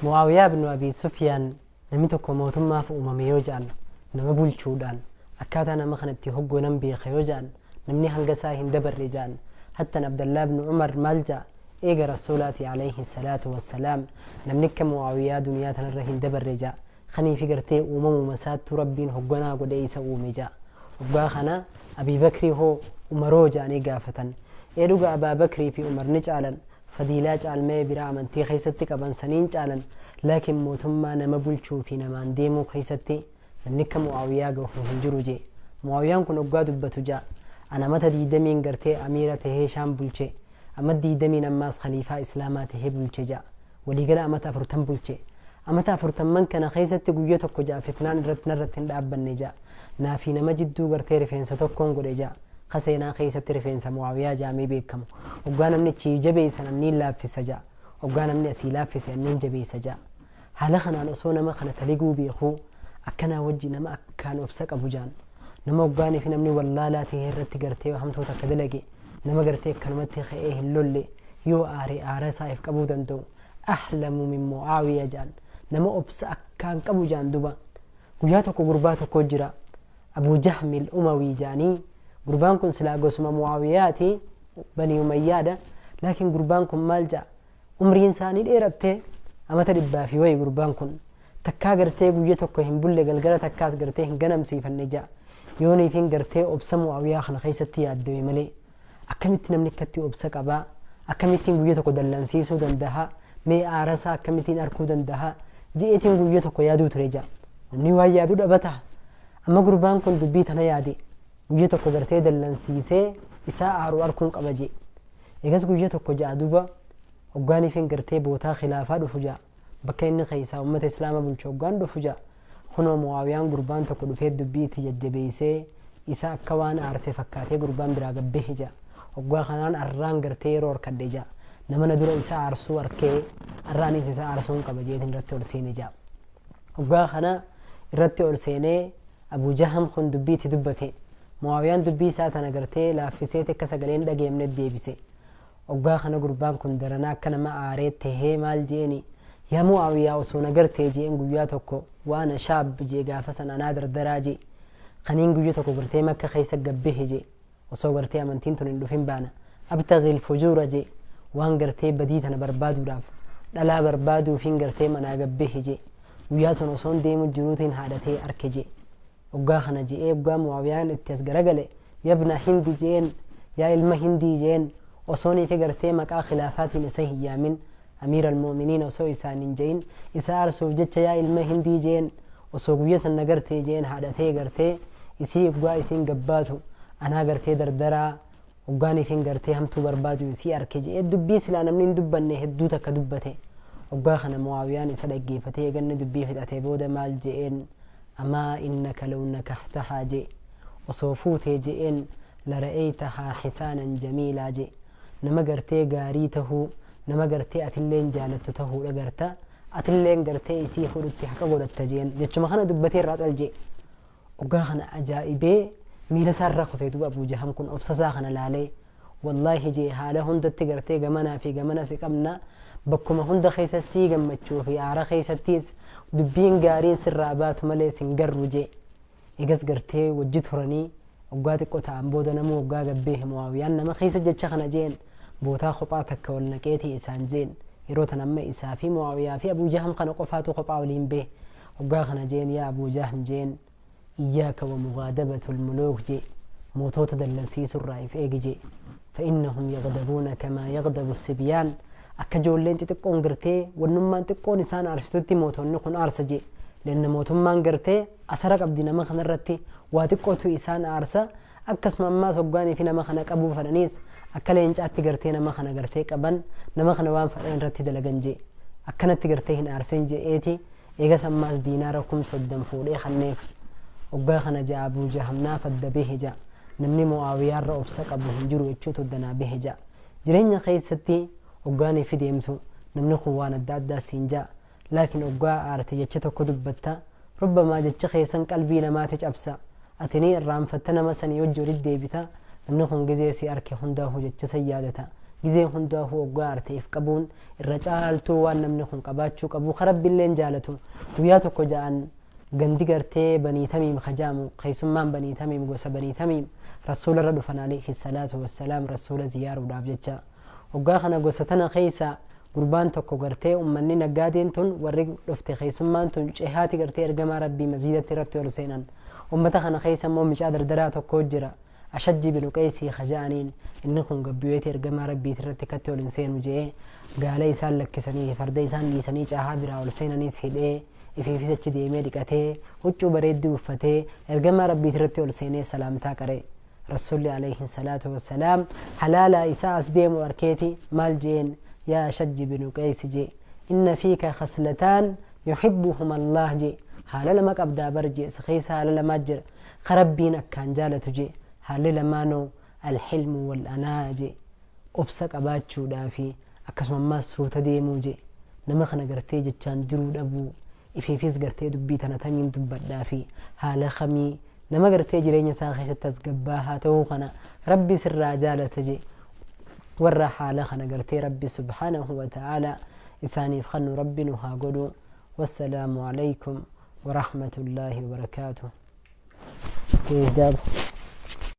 Mu'aawiyaa ibnu Abii Sufyaan namni tokko mootummaaf uumame yoo ja'an, nama bulchuudhaan, akkaataa nama kana itti hoggoonan beeka yoo ja'an, namni hanga isaa hin dabarre ja'an. Hattan Abdallaa ibnu Umar maal ja'a? Eega Rasuulaati alayhi salaatu wassalaam namni akka Mu'aawiyaa duniyaa tanarra hin dabarre ja'a. Kaniifi gartee uumamuma isaattuu Rabbiin hogganaa godhee isa uume ja'a. Hoggaa kana Abii Bakrii hoo Umaroo ja'anii gaafatan. Ee dhuga Abaa Bakrii fi Umar ni caalan, fadiilaa caalmaya biraa amantii keessatti qaban saniin caalan, laakiin mootummaa nama bulchuu fi namaan deemuu keessatti namni akka Mu'aawiyaa gahu hin jiru je'e. Mu'aawiyaan kun hoggaa dubbatu ja'a, An amata diydamiin gartee amiira tahee Shaam bulche, amat diydamiin ammaas khaliifaa Islaamaa tahee bulche ja'a. Waliigala amata afurtam bulche. Amata afurtamman kana keessatti guyya tokko ja'a fitnaan irratti narratti hin dhaabbanne ja'a. Naa fi nama jidduu gartee rifeensa tokkoon godhe ja'a. Ka seenaa keessatti rifeensa Mu'aawiyaa ja'amee beekamu. Hoggaa namni achii jabeessan anniin laaffisa ja'a. Hoggaa namni asii laaffise anniin jabeessa ja'a. Haala kanaan osoo nama kana taliguu beekuu akkanaa wajji nama akkaan obsa qabu ja'an. Nama hoggaanii fi namni wallaalaa ta'e irratti gartee hamtuu takka dalage nama gartee akkanumatti ka'ee hin lolle yoo aare aara isaa if qabuu danda'u ahlamu min Mu'aawiya ja'an. Nama obsa akkaan qabu ja'an duba. Guyyaa tokko gurbaa tokko jira. Abuu Jahmil Umawii ja'anii gurbaan kun silaa gosuma Mu'aawiyaati Banii Umayyaadha. Laakiin gurbaan kun maal ja'a? Umriin isaanii dheerattee amata dhibbaa fi wayi gurbaan kun takkaa gartee guyya tokko hin bulle galgala takkaas gartee hin ganamsiifanne ja'a. Yooniifin gartee obsa Mu'aawiyaa kana keessatti yaaddawe malee akkamitti namni akkatti obsa qabaa? Akkamittiin guyya tokko dallansiisuu dandaha? Mee aarasaa akkamittiin arkuu dandaha? Je'eetiin guyya tokko yaaduu ture ja'a. Namni waan yaadu dhaba taha. Amma gurbaan kun dubbii tana yaade guyya tokko gartee dallansiisee isaa aaru arkuun qaba je'e. Eegas guyya tokko ja'a duba hoggaaniifin gartee bootaa khilaafaa dhufu ja'a. Bakka inni keessaa ummata Islaama bulchu hoggaan dhufu ja'a. Kunoo Mu'aawiyaan gurbaan tokko dhufee dubbii itti jajjabeessee isa akka waan aarse fakkaatee gurbaan biraa gad bahe ja'a. Hoggaa kanaan arraan gartee yeroo arkadhe ja'a. Nama na dura isa aarsuu arkee arraanis isa aarsuun qaba jeetiin irratti ol seene ja'a. Hoggaa kana irratti ol seenee Abuu Jaham kun dubbii itti dubbate. Mu'aawiyaan dubbii isaa tana gartee laaffiseeti akka sagaleen dhageemne deebise. Oggaa kana gurbaan kun daranaa akka nama aaree tehee maal je'eni, Yaa Mu'aawiyaa osoo na gartee je'een guyyaa tokko wa ana shaab je'e gaafa san anaa dardaraa je'e. Kaniin guyya tokko gartee Makka keessa gad bahe je'e. Osoo gartee amantiin tun hin dhufin baana. Abtaghil fujuura je'e. Waan gartee badii tana barbaaduudhaaf dhalaa barbaaduufiin gartee manaa gad bahe je'e. Guyyaa sun osoon deemu jiruutiin haadha tee arke je'e. Oggaa kana je'ee oggaa Mu'aawiyaan itti as garagale, Yabna Hindi je'een, yaa ilma Hindii je'een, osoo niifi gartee maqaa khilaafaatiin isa hin yaamin, Amiir al-Mu'miniin osoo isaan hin je'in, isa aarsuuf jecha yaa ilma Hindii je'een, osoo guyya san na gartee je'een haadha tee gartee isii oggaa isiin gad baatu anaa gartee dardaraa oggaa niifin gartee hamtuu barbaadu isii arke je'ee dubbii silaa namni hin dubbanne hedduu takka dubbate. Oggaa kana Mu'aawiyaan isa dhaggeeffatee eega inni dubbii fixatee booda maal je'een? Amaa innaka law nakahtahaa je'e osoo fuutee je'een lara'eytahaa hisaanan jamiilaa je'e nama gartee gaarii tahuu nama gartee atilleen jaalattu tahuudha garta atilleen gartee isii fuudhutti haqa godhatta je'een jechuma kana dubbatee irraa cal je'e oggaa kana ajaa'ibee miila isaa irra kufee duuba Abuu Jaham kun obsa isaa kana laalee Wallaahi je'e haala hundatti gartee gamanaa fi gamana si qabna, bakkuma hunda keessa sii gammachuu fi aara keessattiis dubbiin gaariin sirraa baatu malee sin garru je'e. Eegas gartee wajji turanii hoggaa xiqqo ta'an booda namuu hoggaa gad behe Mu'aawiyaan nama keessa jecha kana je'een bootaa kophaa takka wal naqeeti isaan je'en. Yeroo tana amma isaa fi Mu'aawiyaa fi Abuu Jahm kana qofaatu kophaa waliin behe. Hoggaa kana je'een yaa Abuu Jahm je'een. Iyyaaka wa mughaadabatul muluuk je'e, mootoota dallansiisurraa if eegi je'e. Fa innahum yaghdabuuna kamaa yaghdabu sibyaan, akka joolleen xixiqqoon gartee wannummaan xiqqoon isaan aarsitutti mootoonni kun aarsa je'e. Li'anna mootummaan gartee asara qabdi nama kanarratti waa xiqqootu isaan aarsa, akkasuma ammaas hoggaanii fi nama kana qabuu fadhaniis akka leencaatti gartee nama kana gartee qaban, nama kana waan fadhan irratti dalagan je'e. Akkanatti gartee hin aarsin je'eeti Eegas ammaas diinaara 30,000 fuudhee kanneef. Hoggaa kana ja'a Abuu Jahm naaf adda bahe ja'a. Namni Mu'aawiyaarra obsa qabu hin jiru jechuutu adda naa bahe ja'a. Jireenya keessatti hoggaa nifi deemtu namni kun waan adda addaa siin ja'a. Laakiin hoggaa aarte jecha tokko dubbatta. Rubbamaa jechi kee san qalbii namaati cabsa. Ati ni irraanfatta nama sanii wajji walitti deebita. Namni kun gizee si arke hundaahu jecha san yaadata. Gizee hundaahuu hoggaa aarte if qabuun irra caaltuu waan namni kun qabaachuu qabu ka Rabbilleen jaalatu. Guyyaa tokko ja'an gandi gartee Banii Tamiim ka ja'amu keessummaan Banii Tamiim gosa Banii Tamiim Rasuularra dhufan aleyhi salaatu wassalaam Rasuula ziyaaruudhaaf jecha. Hoggaa kana gosa tana keessa gurbaan tokko gartee ummanni naggaadeen tun warri dhufte keessummaan tun cehaati gartee ergamaa Rabbii masjiidatti irratti ol seenan. Ummata kana keessa immoo micaa dardaraa tokko jira. Ashajji binu Qeysii ka ja'aniin inni kun gabbiweeti ergamaa Rabbiiti irratti katti ol hin seenu je'ee gaala isaan lakkisanii farda isaan dhiisanii caahaa biraa ol seenaniis hidhee ifiifis achi deemee dhiqatee huccuu bareedduu uffatee ergamaa Rabbiiti irratti ol seenee salaamtaa qare. Rassulli aleyhi salaatu wassalaam halaalaa isaa as deemu arkeeti maal je'een yaa Ashajji binu Qeysi je'e inna fiika khaslataan yuhibbuhuma Allaah je'e haala lama qabdaa bar je'e si keessa haala lamaa jira ka Rabbiin akkaan jaalatu je'e haalli lamaanoo alhilmu wal anaa je'e obsa qabaachuudhaa fi akkasuma ammaas suuta deemuu je'e nama kana gartee jechaan diruu dhabuu ifiifis gartee dubbii tana tamiin dubbadhaa fi haala kamii nama gartee jireenya isaa keessatti tasgabbaahaa ta'uu kana Rabbi sirraa jaalata je'e warra haala kana gartee Rabbi subhaanahu wa ta'aalaa isaaniif kannu Rabbi nu haa godhu. Wassalaamu aleykum warahmatullaahi wabarakaatuh. Okay,